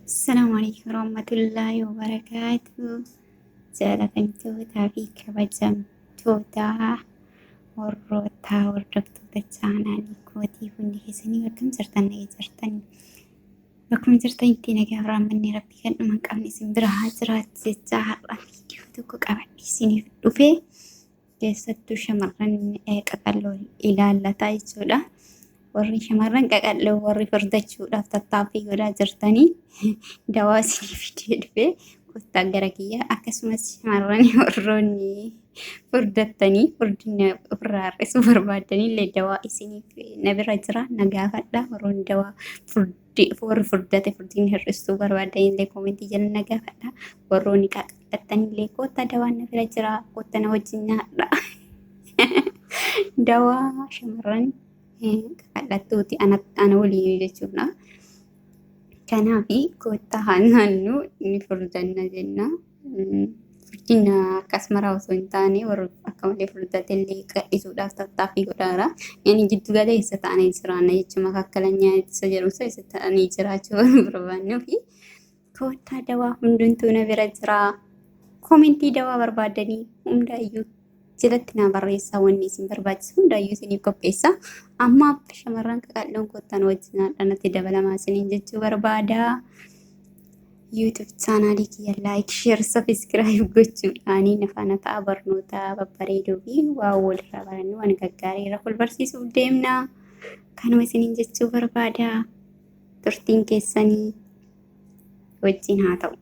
Assalaamu alaikum warahmatullaahi wabarakaatu. Jaalatamtootaa fi kabajamtoota warroota hordoftoota chaanaalii kootii hundi keessanii akkam jirtan, nagaa jirtan? Bakkuma jirtanitti nagaa fi rahmanni Rabbii kan dhuma hin qabne isin bira haa jiraatu jechaa, har'a viidiyoo tokko qabadhe isiniif dhufe, keessattuu shamarran qaqalloo ilaallataa jechuudha. Warri shamarran qaqalloo, warri furdachuudhaaf tattaaffii godhaa jirtanii, dawaa isinii fidee dhufe, kottaa gara kiyyaa. Akkasumas shamarran warroonni furdattanii furdina ofirraa hir'isuu barbaadanii illee dawaa isiniif na bira jira, na gaafadha. Warroonni dawaa warri furdate furdina hir'isuu barbaadanii illee koomentii jala na gaafadha. Warroonni qaqallattan illee kottaa, dawaan na bira jira, kottaa na wajjin nyaadha. Dawaa shamarran qaqallattuuti ana waliin jechuudha. Kanaaf kottaa haa nyaannu, ni furdanna jenna. Furdina akkas maraa osoo hin taane, warri akka malee furdate illee qal'isuudhaaf tattaaffii godhaara. Inni giddu galeessa ta'anii jiraanna jechuudha. Makakkalanyaa isa jedhu isa ta'anii jiraachuu barbaannuu fi kottaa, dawaa hundumtuu na bira jira. Koomentii dawaa barbaadanii hundaayyuu jalatti naa barreessaa, wanni isin barbaachisu hundaayyuu isiniif qopheessa. Ammaaf shamarran qaqalloon kottaan wajjin natti dabalamaa isiniin jechuu barbaada. YouTube chaanaalii kiyya like, share, subscribe gochuudhaanii na faana ta'a. Barnoota babbareedoo fi waa walirraa barannu, waan gaggaarii irra wal barsiisuuf deemna. Kanuma isiniin jechuu barbaada. Turtiin keessanii wajjin haa ta'u.